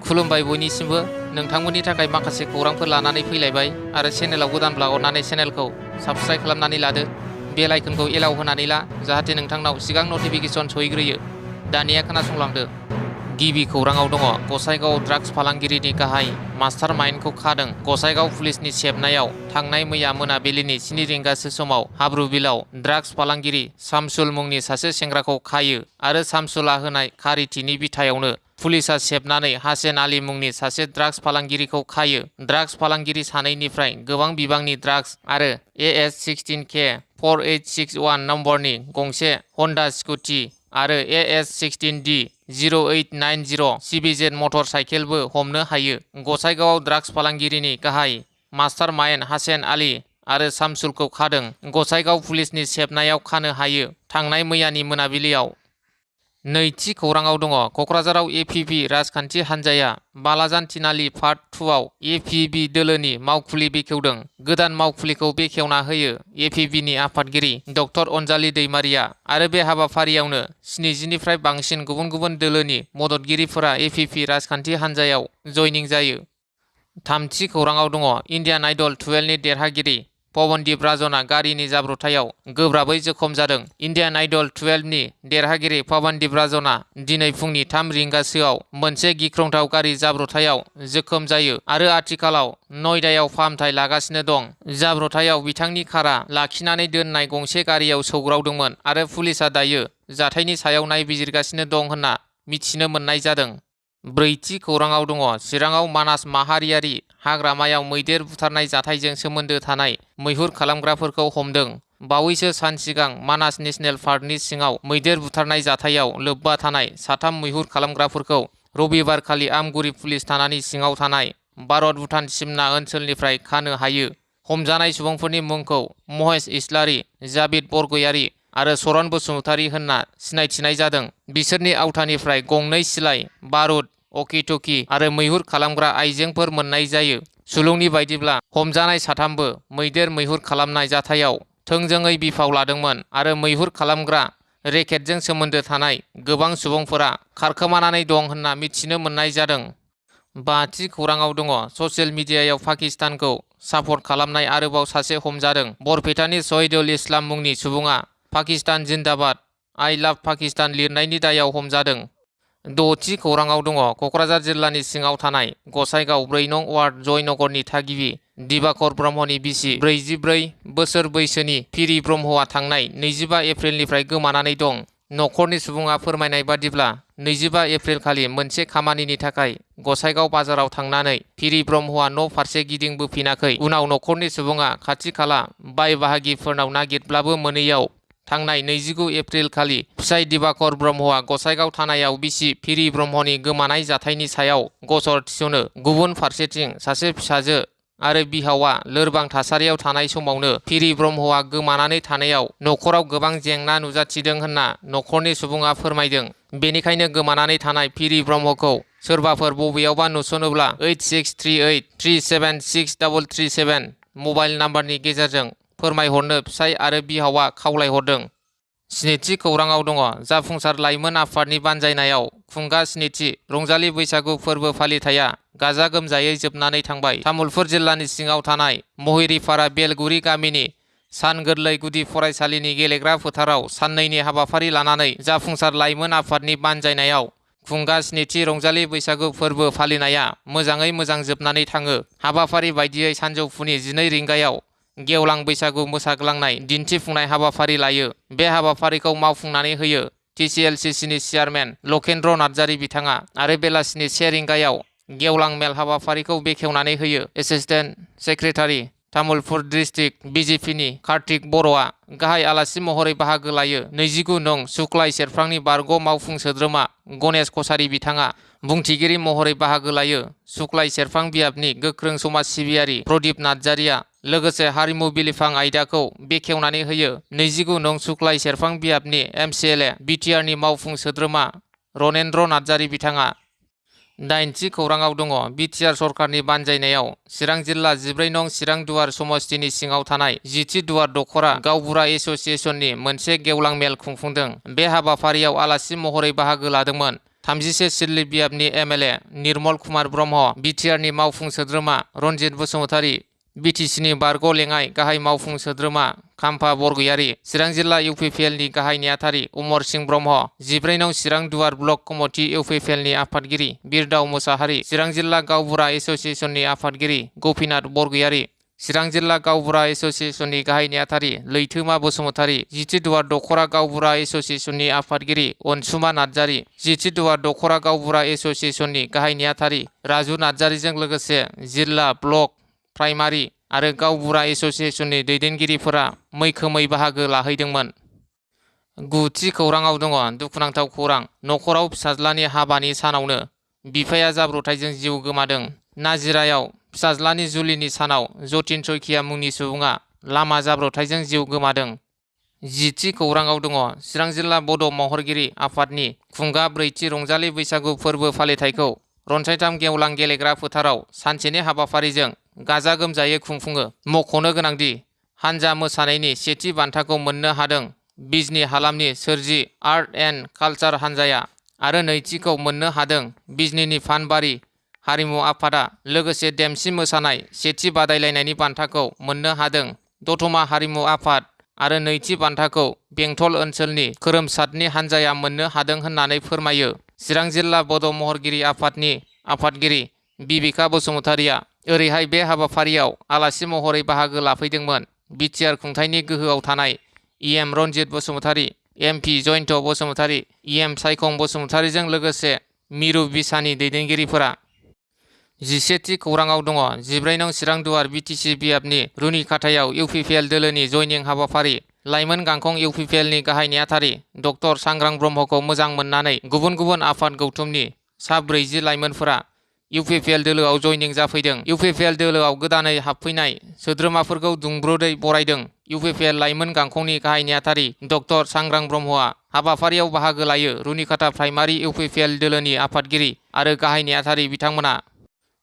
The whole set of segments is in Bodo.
खुलुमबाय बयनिसिमबो नोंथांमोननि थाखाय माखासे खौरांफोर लानानै फैलायबाय आरो चेनेलाव गोदानब्ला अननानै चेनेलखौ साबस्क्राइब खालामनानै लादो बेल आइकनखौ एलाउ होनानै ला जाहाथे नोंथांनाव सिगां नटिफिकेसन सहैग्रोयो। दानिया खोनासंलांदो। गिबि खौराङाव दङ गसाइगाव ड्राग्स फालांगिरिनि गाहाय मास्टार माइन्डखौ खादों। गसाइगाव पुलिसनि सेबनायाव थांनाय मैया मोनाबिलिनि 7 रिंगासो समाव हाब्रुबिलाव ड्राग्स फालांगिरि शामसुल मुंनि सासे सेंग्राखौ खायो आरो शामसुलआ होनाय खारिथिनि बिथायावनो पुलिसआ सेबनानै हासेन आली मुंनि सासे ड्राग्स फालांगिरिखौ खायो। ड्राग्स फालांगिरि सानैनिफ्राय गोबां बिबांनि ड्राग्स आरो AS16K 4861 नम्बरनि गंसे हन्डा स्कुटि आरो AS16D 0890 CBZ मटर साइकेलबो हमनो हायो। गसाइगावआव ड्राग्स फालांगिरिनि गाहाय मास्टार माइन्ड हासेन आली आरो शामसुलखौ खादों। गसाइगाव पुलिसनि सेबनायाव खानो हायो। थांनाय मैयानि मोनाबिलियाव। नैथि खौराङाव दङ क'क्राझाराव APB राजखान्थि हान्जाया बालाजान थिनालि पार्ट 2 आव APB दोलोनि मावखुलि बेखेवदों। गोदान मावखुलिखौ बेखेवना होयो APBनि आफादगिरि डक्टर अनजालि दैमारिया आरो बे हाबाफारियावनो 70निफ्राय बांसिन गुबुन गुबुन दोलोनि मददगिरिफोरा APB राजखान्थि हान्जायाव जयनिं जायो। थामथि खौराङाव दङ इण्डियान आइडल 12 नि देरहागिरि पवनदीप राजनआ गारिनि जाब्रबथायाव गोब्राबै जखम जादों। इण्डियान आइडल 12 नि देरहागिरि पवनदीप राजनआ दिनै फुंनि 3 रिंगासोआव मोनसे गिख्रंथाव गारि जाब्रबथायाव जोखोम जायो आरो आथिखालाव नयडायाव फाहामथाय लागासिनो दं। जाब्रबथायाव बिथांनि कारा लाखिनानै दोननाय गंसे गारियाव सौग्रावदोंमोन आरो पुलिसआ दायो जाथायनि सायाव नायबिजिरगासिनो दं होनना मिथिनो मोननाय जादों। ब्रैथि खौराङाव दङ चिराङाव मानास माहारियारि हाग्रामायाव मैदेर बुथारनाय जाथायजों सोमोन्दो थानाय मैहुर खालामग्राफोरखौ हमदों। बावैसो सान सिगां मानास नेशनेल पार्कनि सिङाव मैदेर बुथारनाय जाथायाव लोब्बा थानाय 3 मैहुर खालामग्राफोरखौ रबिबारखालि आमगुरि पुलिस थानानि सिङाव थानाय भारत-भुटान सिमना ओनसोलनिफ्राय खानो हायो। हमजानाय सुबुंफोरनि मुंखौ महेश इस्लारि, जाबिद बरगयारि आरो सरन बसुमतारी होनना सिनायथिनाय जादों। बिसोरनि आवथानिफ्राय गंनै सिलाइ, बारुद, अकी-टकी आरो मैहुर खालामग्रा आइजेंफोर मोननाय जायो। सुलुंनि बायदिब्ला हमजानाय 3बो मैदेर मैहुर खालामनाय जाथायाव थोंजोङै बिफाव लादोंमोन आरो मैहुर खालामग्रा रेकेटजों सोमोन्दो थानाय गोबां सुबुंफोरा खारखोमानानै दं होनना मिथिनो मोननाय जादों। बाथि खौराङाव दङ ससियेल मिडियायाव पाकिस्तानखौ सापर्ट खालामनाय आरोबाव सासे हमजादों। बरपेटानि शहीदुल इस्लाम मुंनि सुबुङा पाकिस्तान जिन्दाबाद आइ लाभ पाकिस्तान लिरनायनि दायाव हमजादों। द'थि खौराङाव दङ क'क्राझार जिल्लानि सिङाव थानाय गसाइगाव 4 नं वार्ड जयनगरनि थागिबि दिबाकर ब्रह्मनि बिसि 44 बोसोर बैसोनि फिरि ब्रह्मआ थांनाय 25 एप्रिलनिफ्राय गोमानानै दं। न'खरनि सुबुङा फोरमायनाय बादिब्ला 25 एप्रिल खालि मोनसे खामानिनि थाखाय गसाइगाव बाजाराव थांनानै फिरि ब्रह्मआ न' फारसे गिदिंबोफिनाखै। उनाव न'खरनि सुबुङा खाथि खाला बाय बाहागिफोरनाव नागिरब्लाबो मोनैयाव थांनाय 29 एप्रिल खालि फिसाइ दिबाकर ब्रह्मआ गसाइगाव थानायाव बिसि फिरि ब्रह्मनि गोमानाय जाथायनि सायाव गसर थिसनो। गुबुन फारसेथिं सासे फिसाजो आरो बिहावा लोरबां थासारियाव थानाय समावनो फिरि ब्रह्मआ गोमानानै थानायाव न'खराव गोबां जेंना नुजाथिदों होनना न'खरनि सुबुङा फोरमायदों। बेनिखायनो गोमानानै थानाय फिरि ब्रह्मखौ सोरबाफोर बबेयावबा नुसनोब्ला 8638376337 मबाइल नाम्बारनि गेजेरजों फोरमायहरनो फिसाय आरो बिहावा खावलायहरदों। स्निथि खौराङाव दङ जाफुंसार लाइमोन आफादनि बानजायनायाव खुंगा 7थि रंजालि बैसागु फोरबो फालिथाया गाजा गोमजायै जोबनानै थांबाय। तामुलपुर जिल्लानि सिङाव थानाय महिरिपारा बेलगुरि गामिनि सान गोरलै गुदि फरायसालिनि गेलेग्रा फोथाराव साननैनि हाबाफारि लानानै जाफुंसार लाइमोन आफादनि बानजायनायाव खुंगा 7थि रंजालि बैसागु फोरबो फालिनाया मोजाङै मोजां जोबनानै थाङो। हाबाफारि बायदियै सानजौफुनि 12 रिंगायाव गेवलां बैसागु मोसाग्लांनाय दिन्थिफुंनाय हाबाफारि लायो। बे हाबाफारिखौ मावफुंनानै होयो TCLCCनि चेयारमेन लकेन्द्र नार्जारी बिथाङा आरो बेलासिनि 1 रिंगायाव गेवलां मेल हाबाफारिखौ बेखेवनानै होयो एसिस्टेन्ट सेक्रेटारि तामुलपुर डिस्ट्रिक्ट BJPनि कार्तिक बर'आ। गाहाय आलासि महरै बाहागो लायो 29 नं सुक्लाय सेरफांनि बारग' मावफुं सोद्रोमा गणेश कसारी बिथाङा। बुंथिगिरि महरै बाहागो लायो सुक्लाय सेरफां बियाबनि गोख्रों समाज सिबियारि प्रदीप नार्जारीया। लोगोसे हारिमु बिलिफां आयदाखौ बेखेवनानै होयो 29 नं सुक्लाय सेरफां बियाबनि MCLA BTRनि मावफुं सोद्रोमा रनेन्द्र नार्जारी बिथाङा। 8थि खौराङाव दङ BTR सरकारनि बानजायनायाव चिरां जिल्ला 14 नं चिरां दुवार समस्तिनि सिङाव थानाय 10थि दुवार दखरा गावबुरा एस'सिएशननि मोनसे गेवलां मेल खुंफुंदों। बे हाबाफारियाव आलासि महरै बाहागो लादोंमोन 31 सिदली बियाबनि एमएलए निर्मल कुमार ब्रह्म, बिटिआरनि मावफुं सोद्रोमा रनजित बसुमतारी, बिटिसिनि बारग' लेङाइ गाहाय मावफुं सोद्रोमा खाम्फा बरगयारी, चिरां जिल्ला इउपिपिएलनि गाहाय नेहाथारि अमर सिंह ब्रह्म, 14 नं चिरां दुवार ब्लक कमिटि इउपिपिएलनि आफादगिरि बिरदाव मोसाहारि, चिरां जिल्ला गावबुरा एस'सिएशननि आफादगिरि गपिनाथ बरगयारी, चिरां जिल्ला गावबुरा एस'सिएशननि गाहाय नेहाथारि लैथोमा बसुमतारी, 17 दुवार दखरा गावबुरा एस'सिएशननि आफादगिरि अनसुमा नार्जारी, 17 दुवार दखरा गावबुरा एस'सिएशननि गाहाय नेहाथारि राजु नार्जारीजों लोगोसे जिल्ला, ब्लक, प्राइमारि आरो गावबुरा एस'सिएशननि दैदेनगिरिफोरा मैखोमै बाहागो लाहैदोंमोन। 9थि खौराङाव दङ दुखुनांथाव खौरां। न'खराव फिसाज्लानि हाबानि सानावनो बिफाया जाब्रबथायजों जिउ गोमादों। नाजिरायाव फिसाज्लानि जुलिनि सानाव जतिन सयखिया मुंनि सुबुङा लामा जाब्रबथायजों जिउ गोमादों। 10थि खौराङाव दङ चिरां जिल्ला बड' महरगिरि आफादनि खुंगा 4थि रंजालि बैसागु फोरबो फालिथायखौ रनसायथाम गेवलां गेलेग्रा फोथाराव सानसेनि हाबाफारिजों गाजा गोमजायै खुंफुङो। मख'नो गोनांदि हानजा मोसानायनि सेथि बान्थाखौ मोननो हादों बिजनी हालामनि सोरजि आर्ट एन्ड कालचार हानजाया आरो नैथिखौ मोननो हादों बिजनीनि फानबारि हारिमु आफादा। लोगोसे देमसि मोसानाय सेथि बादायलायनायनि बान्थाखौ मोननो हादों दतमा हारिमु आफाद आरो नैथि बान्थाखौ बेंटल ओनसोलनि खोरोमसादनि हानजाया मोननो हादों होननानै फोरमायो चिरां जिल्ला बड' महरगिरि आफादनि आफादगिरि बिबिका बसुमतारिया। ओरैहाय बे हाबाफारियाव आलासि महरै बाहागो लाफैदोंमोन बिटिआर खुंथायनि गोहोआव थानाय EM Ranjit Basumatary, MP Jayanta Basumatary, EM Saikhong बसुमतारीजों लोगोसे मिरु बिसानि दैदेनगिरिफोरा। 11थि खौराङाव दङ 14 नं चिरां दुवार बिटिसि बियाबनि रुनिखाथायाव इउपिपिएल दोलोनि जयनिं हाबाफारि। लाइमोन गांखं इउपिपिएलनि गाहाय नेहाथारि डक्टर सांग्रां ब्रह्मखौ मोजां मोननानै गुबुन गुबुन आफाद गौथुमनि सा 40 लाइमोनफोरा इउपिपिएल दोलोआव जयनिं जाफैदों। इउपिपिएल दोलोआव गोदानै हाबफैनाय सोद्रोमाफोरखौ दुंब्रुदै बरायदों। इउपिपिएल लाइमोन गांखंनि गाहाय नेहाथारि डक्टर सांग्रां ब्रह्मआ हाबाफारियाव बाहागो लायो। रुनिखाथा प्राइमारि इउपिपिएल दोलोनि आफादगिरि आरो गाहाय नेहाथारि बिथांमोना।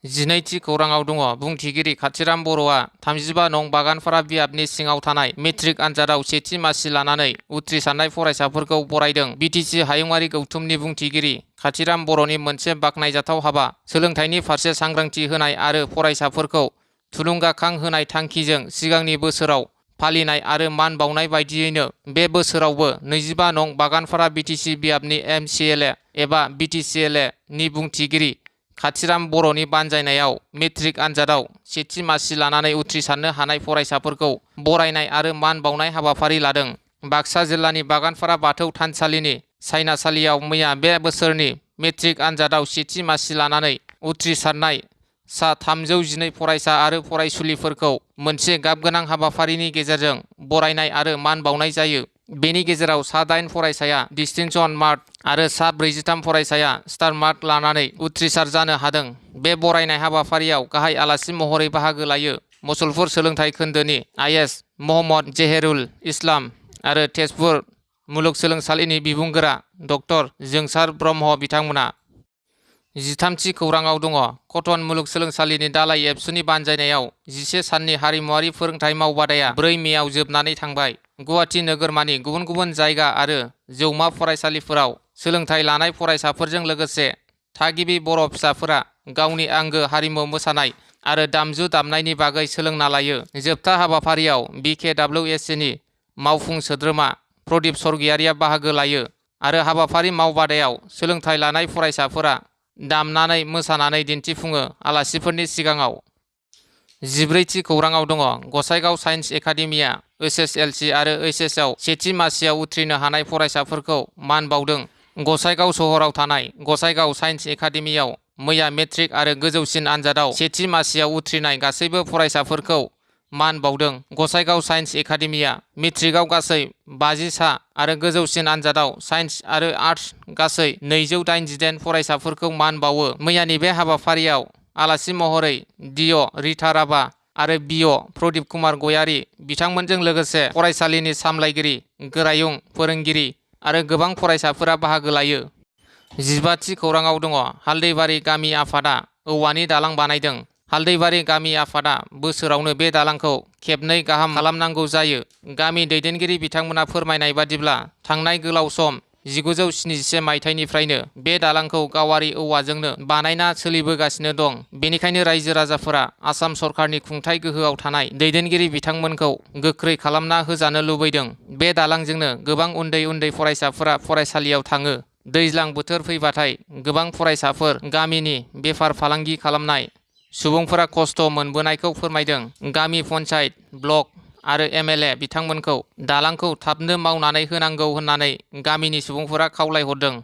12थि खौराङाव दङ बुंथिगिरि खाथिराम बर'आ 35 नं बागानफारा बियाबनि सिङाव थानाय मेट्रिक आनजादाव सेथि मासि लानानै उथ्रिसारनाय फरायसाफोरखौ बरायदों। बिटिसि हायुंआरि गौथुमनि बुंथिगिरि खाथिराम बर'नि मोनसे बाखनायजाथाव हाबा, सोलोंथाइनि फारसे सांग्रांथि होनाय आरो फरायसाफोरखौ थुलुंगाखां होनाय थांखिजों सिगांनि बोसोराव फालिनाय आरो मान बावनाय बायदियैनो बे बोसोरावबो 25 नं बागानफारा बिटिसि बियाबनि एमसिएलए एबा बिटिसिएलए नि बुंथिगिरि खाथिराम बर'नि बानजायनायाव मेट्रिक आनजादाव सेथि मासि लानानै उथ्रिसारनो हानाय फरायसाफोरखौ बरायनाय आरो मान बावनाय हाबाफारि लादों। बाक्सा जिल्लानि बागानफारा बाथौ थानसालिनि सायनासालियाव मैया बे बोसोरनि मेट्रिक आनजादाव सेथि मासि लानानै उथ्रिसारनाय सा 312 फरायसा आरो फरायसुलिफोरखौ मोनसे गाबगोनां हाबाफारिनि गेजेरजों बरायनाय आरो मान बावनाय जायो। बेनि गेजेराव सा 8 फरायसाया डिस्टिंसन मार्क आरो सा 43 फरायसाया स्टार मार्क लानानै उथ्रिसार जानो हादों। बे बरायनाय हाबाफारियाव गाहाय आलासि महरै बाहागो लायो मुसलपुर सोलोंथाइ खोन्दोनि आइएस महम्मद जेहेरुल इस्लाम आरो तेजपुर मुलुगसोलोंसालिनि बिबुंगोरा डक्टर जोंसार ब्रह्म बिथांमोना। 13थि खौराङाव दङ कटन मुलुगसोलोंसालिनि दालाइ एबसुनि बानजायनायाव 11 साननि हारिमुआरि फोरोंथाइ मावबादाया 4 मेआव जोबनानै थांबाय। गुवाहाटि नोगोरमानि गुबुन गुबुन जायगा आरो जौमा फरायसालिफोराव सोलोंथाइ लानाय फरायसाफोरजों लोगोसे थागिबि बर' फिसाफोरा गावनि आंगो हारिमु मोसानाय आरो दामजु दामनायनि बागै सोलोंना लायो। जोबथा हाबाफारियाव बिकेडब्लिउएससिनि मावफुं सोद्रोमा प्रदीप सरगियारिया बाहागो लायो आरो हाबाफारि मावबादायाव सोलोंथाइ लानाय फरायसाफोरा दामनानै मोसानानै दिन्थिफुङो आलासिफोरनि सिगाङाव। 14थि खौराङाव दङ गसाइगाव साइन्स एकाडेमिया एसएसएलसि आरो एचएसआव सेथि मासियाव उथ्रिनो हानाय फरायसाफोरखौ मान बावदों। गसाइगाव सहराव थानाय गसाइगाव साइन्स एकाडेमियाव मैया मेट्रिक आरो गोजौसिन आनजादाव सेथि मासियाव उथ्रिनाय गासैबो फरायसाफोरखौ मान बावदों। गसाइगाव साइन्स एकाडेमिया मेट्रिकआव गासै 50 सा आरो गोजौसिन आनजादाव साइन्स आरो आर्ट्स गासै 288 फरायसाफोरखौ मान बावो। मैयानि बे हाबाफारियाव आलासि महरै डिअ रिता राभा आरो बिअ प्रदीप कुमार गयारी बिथांमोनजों लोगोसे फरायसालिनि सामलायगिरि गोरायुं फोरोंगिरि आरो गोबां फरायसाफोरा बाहागो लायो। 15थि खौराङाव दङ हालदैबारि गामि आफादा औवानि दालां बानायदों। हालदैबारि गामि आफादा बोसोरावनो बे दालांखौ खेबनै गाहाम खालामनांगौ जायो। गामि दैदेनगिरि बिथांमोना फोरमायनाय बादिब्ला थांनाय गोलाव सम 1977 मायथाइनिफ्रायनो बे दालांखौ गावारि औवाजोंनो बानायना सोलिबोगासिनो दं। बेनिखायनो रायजो राजाफोरा आसाम सरकारनि खुंथाय गोहोआव थानाय दैदेनगिरि बिथांमोनखौ गोख्रै खालामना होजानो लुबैदों। बे दालांजोंनो गोबां उन्दै उन्दै फरायसाफोरा फरायसालियाव थाङो। दैज्लां बोथोर फैबाथाय गोबां फरायसाफोर गामिनि बेफार फालांगि खालामनाय सुबुंफोरा खस्थ' मोनबोनायखौ फोरमायदों। गामि पन्चायत, ब्लक आरो MLA बिथांमोनखौ दालांखौ थाबनो मावनानै होनांगौ होननानै गामिनि सुबुंफोरा खावलायहरदों।